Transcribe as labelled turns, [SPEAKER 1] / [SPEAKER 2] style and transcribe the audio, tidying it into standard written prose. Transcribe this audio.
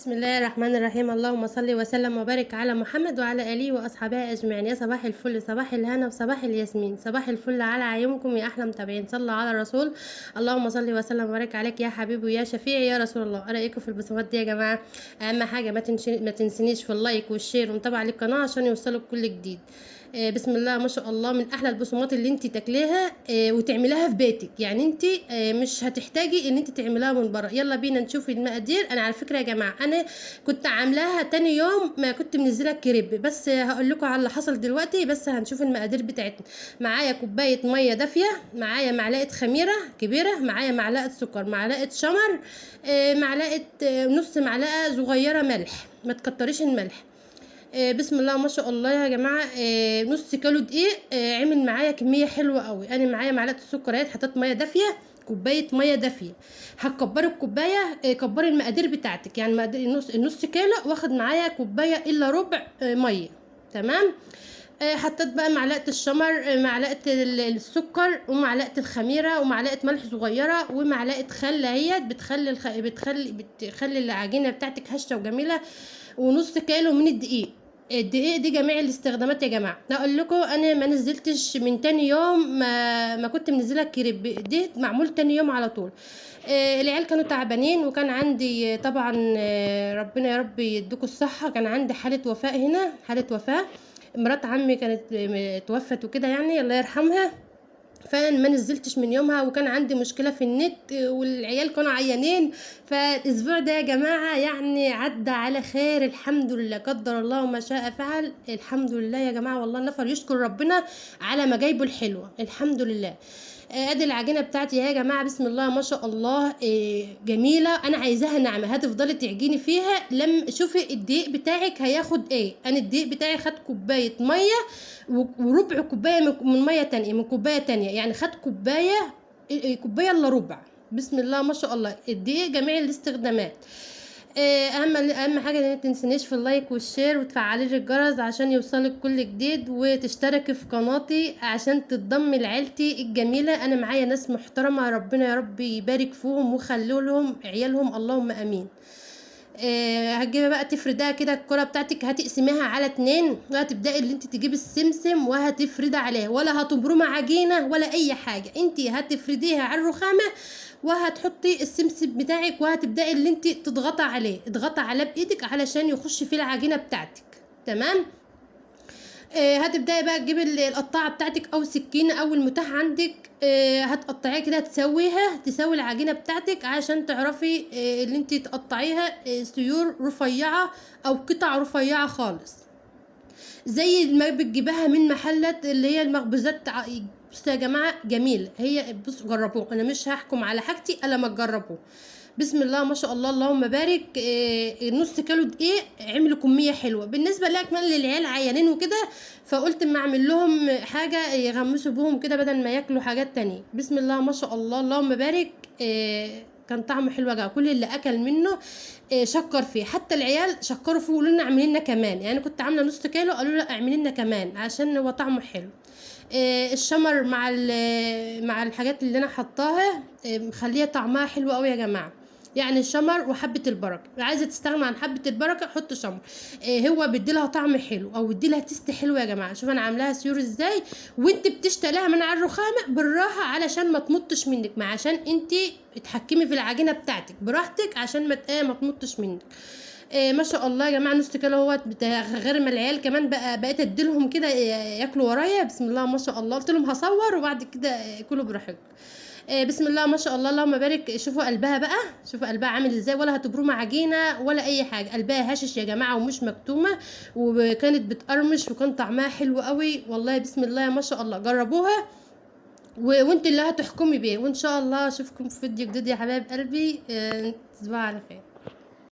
[SPEAKER 1] بسم الله الرحمن الرحيم. اللهم صل وسلم وبارك على محمد وعلى اله واصحابه اجمعين. يا صباح الفل، صباح الهنا وصباح الياسمين، صباح الفل على عيونكم يا احلى متابعين. صلى على الرسول. اللهم صل وسلم وبارك عليك يا حبيبي ويا شفيعي يا رسول الله. ايه رايكم في البصمات دي يا جماعة؟ اهم حاجة ما تنسنيش في ال like وال share ومتابعة للقناة عشان يوصلك كل جديد. بسم الله ما شاء الله، من احلى البصمات اللي انت تاكليها وتعمليها في بيتك، يعني انت مش هتحتاجي ان انت تعمليها من بره. يلا بينا نشوف المقادير. انا على فكرة يا جماعة انا كنت عاملاها تاني يوم ما كنت منزله الكريب، بس هقول لكم على اللي حصل دلوقتي. بس هنشوف المقادير بتاعتنا. معايا كوباية مية دافيه، معايا معلقه خميره كبيرة، معايا معلقه سكر، معلقه شمر، معلقه، نص معلقه صغيرة ملح، ما تكتريش الملح. بسم الله ما شاء الله يا جماعة. نص كيلو دقيق، عمل معايا كمية حلوة قوي. انا معايا معلقه السكر اهي، حطيت مية دافيه، كوباية مية دافيه. هتكبري الكوباية، كبري المقادير بتاعتك، يعني مقادير النص كيلو واخد معايا كوباية الا ربع، مية. تمام. حطيت بقى معلقه الشمر، معلقه السكر، ومعلقة الخميره، ومعلقة ملح صغيرة، ومعلقة خل اهيت بتخلي العجينة بتاعتك هشه وجميلة، ونص كيلو من الدقيق. الدقيق دي جميع الاستخدامات يا جماعة. اقول لكم انا ما نزلتش من تاني يوم ما كنت منزله الكريب دي، معمول تاني يوم على طول. العيال كانوا تعبانين، وكان عندي طبعا، ربنا يا رب يديكم الصحة، كان عندي حاله وفاه هنا، حاله وفاه مرات عمي كانت توفت وكده، يعني الله يرحمها. فانا ما نزلتش من يومها، وكان عندي مشكلة في النت، والعيال كانوا عيانين. فالاسبوع ده يا جماعة يعني عدى على خير الحمد لله، قدر الله ما شاء فعل، الحمد لله يا جماعة. والله النفر يشكر ربنا على ما جايبه الحلوة، الحمد لله. ادي العجينة بتاعتي يا جماعة، بسم الله ما شاء الله، جميلة. انا عايزاها ناعمة، هتفضلي تعجيني فيها لما شوفي الدقيق بتاعك هياخد ايه. انا الدقيق بتاعي خد كوباية مية وربع كوباية من مية تانية، من كوباية تانية، يعني خد كوباية الا ربع. بسم الله ما شاء الله. الدقيق جميع الاستخدامات. اهم حاجة ان ما تنسينيش في ال like وال share وتفعلي الجرس عشان يوصلك كل جديد، وتشتركي في قناتي عشان تتضمي لعيلتي الجميلة. انا معايا ناس محترمه، ربنا يا رب يبارك فيهم ويخلوا لهم عيالهم، اللهم امين. هتجيبي بقى تفردها كده الكره بتاعتك، هتقسميها على 2، وهتبداي اللي انت تجيبي السمسم وهتفردها عليها، ولا هتبرمي عجينه ولا اي حاجة، انت هتفرديها على الرخامه وهتحطي السمسم بتاعك، وهتبداي اللي انت تضغطي عليه، اضغطي عليه بايدك علشان يخش في العجينة بتاعتك. تمام. هتبداي بقى تجيبي القطاعه بتاعتك او سكينة او المتاح عندك، هتقطعيها كده، تسوي العجينة بتاعتك عشان تعرفي، اللي انت تقطعيها، سيور رفيعة او قطع رفيعة خالص، زي ما بتجيبها من محلات اللي هي المخبوزات. بصوا يا جماعة جميل هي، بصوا جربوه، انا مش هحكم على حاجتي الا ما تجربوه. بسم الله ما شاء الله اللهم بارك. نص كيلو دقيق عملوا كمية حلوة. بالنسبة لك كمان للعيال عيانين وكده، فقلت اما اعمل لهم حاجة يغمسوا بهم كده بدل ما ياكلوا حاجات تانية. بسم الله ما شاء الله اللهم بارك. كان طعمه حلو يا جماعة، كل اللي اكل منه، شكر فيه، حتى العيال شكروا فيه وقالوا لنا اعملي لنا كمان. يعني كنت عامله نص كيلو قالوا لا اعملي لنا كمان عشان هو طعمه حلو. الشمر مع الحاجات اللي انا حطاها، مخليه طعمها حلو قوي يا جماعة. يعني الشمر وحبه البركة، عايزه تستغنى عن حبه البركة حط شمر، هو بيديلها طعم حلو او بيديلها taste حلو يا جماعة. شوف انا عاملاها سيور ازاي، وانت بتشتريها من على الرخامه بالراحة علشان ما تمطش منك، ما عشان انت تتحكمي في العجينة بتاعتك براحتك عشان ما تمطش منك. ما شاء الله يا جماعة. نص كيلو اهوت غير ما العيال كمان بقيت اديلهم كده، ياكلوا ورايا. بسم الله ما شاء الله. قلت لهم هصور وبعد كده كلوا براحتكم. بسم الله ما شاء الله اللهم بارك. شوفوا قلبها بقى، شوفوا قلبها عامل ازاي، ولا هتبرم عجينه ولا اي حاجة، قلبها هشش يا جماعة ومش مكتومة، وكانت بتقرمش وكان طعمها حلو قوي والله. بسم الله ما شاء الله. جربوها وانت اللي هتحكمي بيه. وان شاء الله اشوفكم في فيديو جديد يا حبايب قلبي. تصبحوا على خير.